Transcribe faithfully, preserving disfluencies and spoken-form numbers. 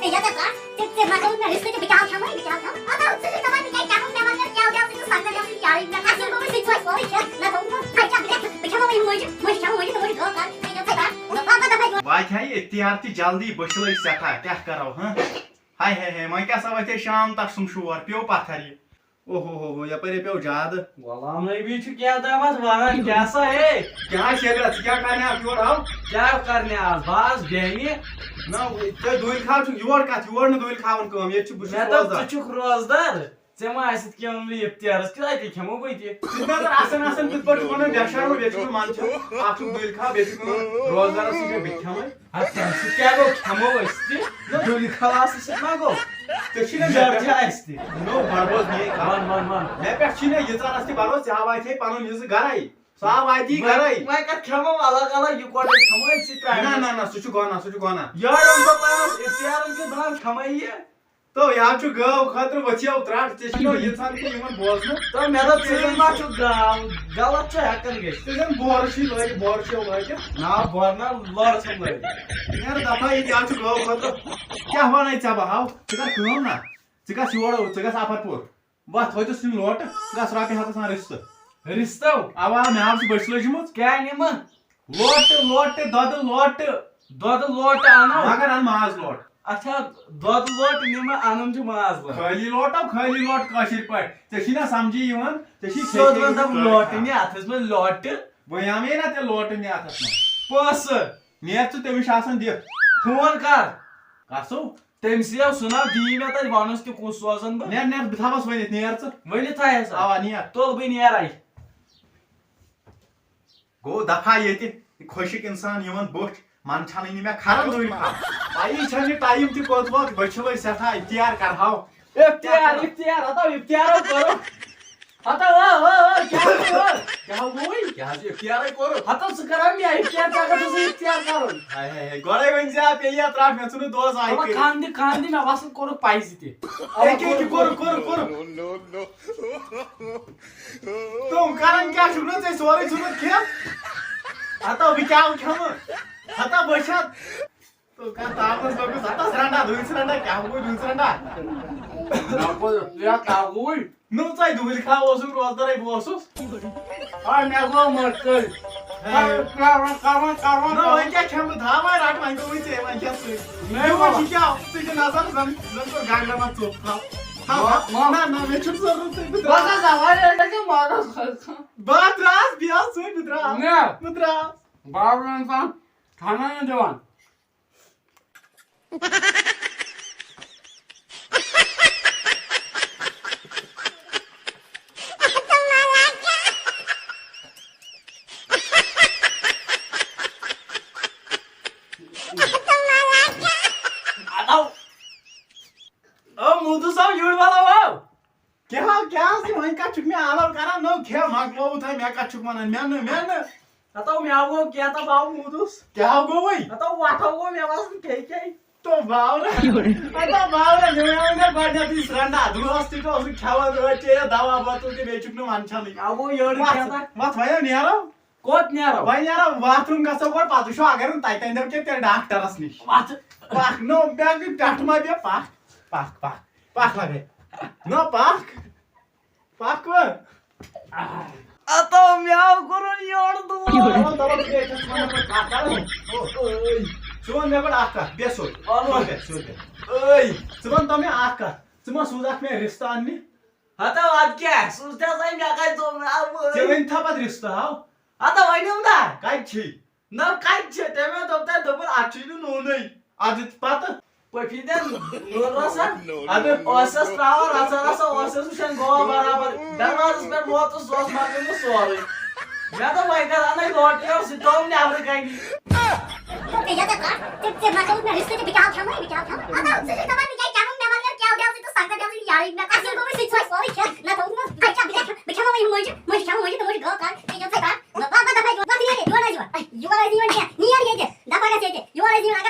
یَتھ ہا، ژےٚ، ژےٚ مۄکلووُتھ مےٚ رِستہٕ تہِ، بہٕ کیٛاہ کھٮ۪مہٕ وۄنۍ، بہٕ کیٛاہ کھٮ۪مہٕ؟ ہَتہٕ، ژٕ چھُکھ دَپان، بہٕ کیٛاہ کھٮ۪مہٕ، مےٚ وَن، مےٚ کیٛاہ، کیٛاہ، ژٕ چھُکھ سَنگتر، مےٚ چھُ یارٕے، مےٚ کَتھ یِمو وۄنۍ سۭتۍ سۭتۍ سورُے کھٮ۪تھ، مےٚ تھوٚوُکھ وۄنۍ، بہٕ کیٛاہ، بہٕ کیٛاہ، بہٕ کھٮ۪مہٕ وۄنۍ یِم مۄنجہِ، مۄنجہِ کھٮ۪مہٕ وۄنۍ یِم مۄنجہِ، تھوٚوُکھ گٲو کَتھ، مےٚ کیٛاہ ژٕ کَتھ، مےٚ پَتہٕ دَپَے، وۄنۍ کھٮ۪یہِ اختیار تہِ جلدی، بٔچھِ لٔج سٮ۪ٹھاہ، کیٛاہ کَرو، ہہ؟ ہاے ہاے ہاے، وۄنۍ کیٛاہ سا وَتھِ شام تَتھ سُم شور، پیوٚو پَتھر یہِ۔ اوہ ہو ہو ہو، یپٲرۍ ہے پیوٚو زیادٕ۔ غلام نبی چھُ کیٛاہ تامَتھ وَنان، کیٛاہ سا ہے؟ کیٛاہ شیریا، ژٕ کیٛاہ کرنہِ آکھ یور آو؟ کیٛاہ کرنہِ آز؟ بہٕ آز بیٚہنہِ۔ نہ، تُہۍ دوٗنہِ کھاو چھُ یور کَتھ، یور نہٕ دوٗنہِ کھاوَن کٲم، ییٚتہِ چھُ، بہٕ چھُس مےٚ دوٚپ، روزدار۔ ژٕ چھُکھ روزدار، ژےٚ ما آسٮ۪تھ کینٛہہ اوٚنمُت اِفتِیارَس کیُتھ، اَتے کھٮ۪مو بہٕ تہِ۔ ژٕ چھُکھ نظر آسان، آسان کِتھ پٲٹھۍ چھُکھ وَنان، بے شرم، بیٚیہِ چھُکھ نہٕ منٛدچھان، اَکھ چھُکھ دوٗنہِ کھاو، بیٚیہِ چھُکھ نہٕ روزدارَس سۭتۍ چھُ بیٚیہِ کھٮ۪مٕے۔ اَدٕ تَمہِ سۭتۍ کیٛاہ گوٚو؟ کھٮ۪مو أسۍ تہِ۔ دوٗنہِ کھاو آسنہٕ سۭتۍ ما گوٚو؟ ژےٚ چھُے نہ یورٕ چھِ اَسہِ تہِ۔ نو، گۄڈٕ بوز میٛٲنۍ کَتھ۔ وَن، وَن، وَن۔ مےٚ پٮ۪ٹھ چھُے نہ ییٖژاہ رَژھ تہِ بَروسہٕ، ژےٚ ہا واتہِ ہے پَنُن یہِ زٕ گَرَے۔ سُہ ہا واتی وۄنۍ، گَرَے۔ وۄنۍ کَتھ کھٮ۪مو الگ الگ، یِکوَٹَے کھٮ۪مو أتھۍ سۭتۍ ترٛامہِ نہ، منٛز۔ نہ، نہ، سُہ چھُ گۄناہ، سُہ چھُ گۄناہ۔ یورٕ اوٚن بہٕ پانَس اِفتِیارَن کیُتھ دَم کھٮ۪مَے یہِ۔ تو یہِ حظ چھُ گٲو خٲطرٕ ؤژھیو ترٛٹھ، ژےٚ چھُے نہٕ ییٖژہَن تہِ یِمَن بوزنہٕ۔ تو مےٚ دوٚپ، ژٕ ما چھُکھ گاو، غلط چھُ ہٮ۪کان گٔژھِتھ۔ ژٕ زَن بورٕ چھُے لٲگِتھ، بورٕ چھُے لٲگِتھ۔ نا، بورٕ نا، لورٕ چھَم لٲگِتھ۔ نیرٕ دَفا ییٚتہِ، یہِ حظ چھُ گٲو خٲطرٕ۔ کیٛاہ وَنَے ژےٚ بہٕ ہاو؟ ژٕ کَر کٲم نا، ژٕ گژھ یور، ژٕ گژھ اَپَر پوٗر۔ وَتھ، ہوٚتٮ۪س نِم لوٹہٕ، گژھ رۄپیہِ ہَتَس اَن رِستہٕ۔ رِستَو؟ اَوا، مےٚ حظ چھِ بٔچھِ لٔجمٕژ۔ کیٛاہ نِمہٕ؟ لوٹہٕ، لوٹہٕ، دۄدٕ لوٹہٕ۔ دۄدٕ لوٹہٕ اَنو؟ مگر اَن ماز لوٹہٕ۔ اچھا، دۄدٕ لوٹہٕ نِمہٕ، اَنُن چھُ ماز لوٹہٕ۔ خٲلی لوٹہٕ، خٲلی لوٹہٕ کٲشِر پٲٹھۍ۔ ژےٚ چھُے نا سَمجھی یِوان؟ ژےٚ چھُے سیوٚد فیکہِ وَن دَپ کٲشِر لوٹہٕ کَتھ۔ نہِ، اَتھ ٲس مےٚ لوٹہٕ۔ بہٕ ہیٚمہٕ ہے نا ژےٚ لوٹہٕ نہِ اَتھَس منٛز۔ پونٛسہٕ۔ نیر ژٕ، تٔمِس چھِ آسان دِتھ۔ فون کر۔ کَسو؟ تٔمۍ سٕے آو سُہ ناو دی مےٚ تَتہِ، وَنُس تہِ کُس سوزَن بہٕ۔ نیر، نیر، بہٕ تھاوَس ؤنِتھ، نیر ژٕ۔ ؤنِتھ تھایَس۔ اَوا، نیر۔ تُل بہٕ نیرَے۔ گوٚو دفعہ ییٚتہِ، یہِ خۄشِک اِنسان یِوان بوٚٹھ، منٛدچھانٕے نہٕ مےٚ کھران دوٗرِ کھران۔ پَیی چھَنہٕ یہِ ٹایم تہِ کوٚت ووت، بٔچھِ لٔج سٮ۪ٹھاہ اِفتِیار کَرہاو۔ اِفتِیار، اِفتِیار، ہَتو اِفتِیارو کوٚرُکھ۔ ہَتو، او، او، او، کیٛاہ گوٚو؟ کیٛاہ گوٚوُے؟ کیٛاہ حظ اِفتِیارَے کوٚرُکھ؟ ہَتو ژٕ کَران مےٚ اِفتِیار، ژےٚ کَتھ اوسُے اِفتِیار کَرُن؟ ہاے، ہاے، ہاے، گۄڈَے ؤنۍ زِ ہا، پیٚیہِ اَتھ رَٹھ، مےٚ ژھٕنُن دۄہَس آیہِ مطلب کٔرِتھ۔ کھَن دِ، کھَن دِ، مےٚ باسان کوٚرُکھ پَے زِ تہِ۔ ییٚکیٛاہ، ییٚکیٛاہ، کوٚرُکھ، کوٚرُکھ، کوٚرُکھ۔ تِم کران کیٛاہ چھُکھ نہٕ ژےٚ سورُے ژھُنُتھ کھٮ۪تھ؟ ہتا بہٕ کیٛاہ کھٮ۪مہٕ؟ ہتا بہٕ چھَتھ۔ تِم کَتھ تاپس لوٚگُس، ہتس رنڈا، دوٗرِس رنڈا، کیٛاہ گوٚو دوٗرِس رنڈا؟ نہ کوٚر، ژٕ یا کیٛاہ گوٚوُے؟ نو ژَے دوٗرِ کھا اوسُکھ روزدَرے بہٕ اوسُس۔ آ، مےٚ گوٚو مٔشتٕے۔ ہے۔ کران، کران، کران، نہ، کران۔ وۄنۍ کیٛاہ کھٮ۪مہٕ بہٕ؟ تھاو وۄنۍ رَٹ، وۄنۍ گوٚوُے ژےٚ، وۄنۍ کھٮ۪تھ سۭتۍ۔ مےٚ یہِ وۄنۍ وَن۔ چھِ کیٛاہ؟ ژٕ دِ نظر، زَن، زَن کوٚر گنٛڈَن اَتھ ژوٚپ تھاو۔ تھاو، ما-، تھاو۔ ما-، نہ، نہ، مےٚ چھُنہٕ ضروٗرت ژےٚ، بہٕ بس درٛاس۔ حظ، آ، یہِ گژھِ مَرُن۔ بہٕ درٛاس، بیٚیہِ آس ژٕے، بہٕ درٛاس۔ نہ۔ بہٕ درٛاس۔ بابرَن تام کھٮ۪نَے نہٕ دِوان۔ او موٗدوٗ صٲب، یوٗرۍ وَلو او۔ کیٛاہ، کیٛاہ حظ یہِ وۄنۍ کَتھ چھُکھ مےٚ آلو کَران؟ نو کھےٚ مۄکلووُتھ ہا، مےٚ کَتھ چھُکھ وَنان؟ مےٚ نہٕ، مےٚ نہٕ۔ ہَتو مےٚ گوٚو کینٛہہ تہٕ بہٕ آوُس موٗدوٗس۔ کیٛاہ گوٚوُے؟ ہَتو وَتھو گوٚو مےٚ باسان کھے کھے۔ تو باورہ۔ ہَتو باورہ، مےٚ وَنیٛاو مےٚ گۄڈٕنٮ۪تھٕے سرٛنٛڈا، دُہَس تہِ اوسُکھ کھٮ۪وان ٲٹۍ چیٚیَتھ دَوا بوتل تہِ، بیٚیہِ چھُکھ نہٕ وَنٛدچھانٕے۔ مےٚ گوٚو یٔڈ وَتھ، کینٛہہ تہٕ۔ وَتھ وَنیٛاو نیرو۔ کوٚت نیرو؟ وۄنۍ نیرو باتھ روٗم گژھو گۄڈٕ، پَتہٕ وٕچھو اگر نہٕ تَتہِ اَندٮ۪و کینٛہہ تیٚلہِ ڈاکٹرَس نِش۔ وَتھ۔ پَکھ، نو، مےٚ گٔے پٮ۪ٹھ ما پیٚیہِ پَکھ، پَکھ، پَکھ، پَکھ لَگے۔ نو پَکھ، پَکھ وۄنۍ۔ اَتو مےٚ آو کوٚرُن یورٕ دور۔ دَپان، دَپان، ژٕ گٔے أکِس وَنان پَتہٕ کَتھ کَرو۔ او، او، او۔ ژٕ وَن مےٚ گۄڈٕ اَکھ کَتھ، بیٚہہ سیوٚد۔ وَن۔ سیوٚد بیٚہہ، سیوٚد بیٚہہ۔ ٲے، ژٕ وَن تو مےٚ اَکھ کَتھ، ژٕ ما سوٗزَکھ مےٚ رِستہٕ اَننہِ؟ ہَتو اَدٕ کیٛاہ، سوٗزتھَس وۄنۍ مےٚ کَتہِ ژوٚل نہٕ اَوٕ۔ ژےٚ ؤنۍ تھا پَتہٕ رِستہٕ ہاو۔ ہَتو ؤنِو نا۔ کَتہِ چھِی؟ نہ، کَتہِ چھِ؟ تٔمۍ دوٚپ تۄہہِ، دوٚپُن، اَتھ چھُے نہٕ نوٗنٕے۔ اَدٕ پَتہٕ؟ پٔپھی دٮ۪ن نوٗن رَسا۔ اَدٕ؟ اوسَس ترٛاوان رَژھا رَژھا، اوسَس وٕچھان گوٚوا برابر۔ دروازَس پٮ۪ٹھ ووتُس، سُہ اوس مۄکلیومُت سورُے۔ مےٚ دوٚپ، وۄنۍ کَر اَنَے لوٹہٕ یور، سُہ تہِ ترٛووُم نٮ۪برٕ کَنہِ۔ ژےٚ یَتھ ژٕ، ژےٚ مۄکلووُتھ مےٚ رِستہٕ تہِ، بہٕ کیٛاہ کھٮ۪مہٕ وۄنۍ، بہٕ کیٛاہ کھٮ۪مہٕ؟ مطلب، ژٕ چھُکھ دَپان، بہٕ کیٛاہ کھٮ۪مہٕ؟ مےٚ وَن، مےٚ کیٛاہ دِژ ژٕ سَنگتر، مےٚ وَن، یارٕے، مےٚ کَتھ یِم گوٚو وۄنۍ سُہ تہِ ژھۄٹھ سورُے کھٮ۪تھ، مےٚ تھوٚوُکھ نہٕ، بہٕ کیٛاہ، بہٕ کھٮ۪مہٕ وۄنۍ یِم مۄنجہِ، مۄنجہِ کھٮ۪مہٕ وۄنۍ یِم مۄنجہِ، مۄنجہِ کھٮ۪مہٕ وۄنۍ یِم مۄنجہِ، گٲو کَر، ژےٚ کیٛاہ ژٕ کَر؟ بہٕ، بہٕ دَپَے، بہٕ دِمے یہِ، بہٕ وَنہٕ یہِ وۄنۍ۔ یور ٲسۍ نہٕ یِوان کینٛہہ، نیر ییٚتہِ، دَپہٕ گژھ ییٚتہِ، یور ٲسۍ نہٕ یِوان، اگر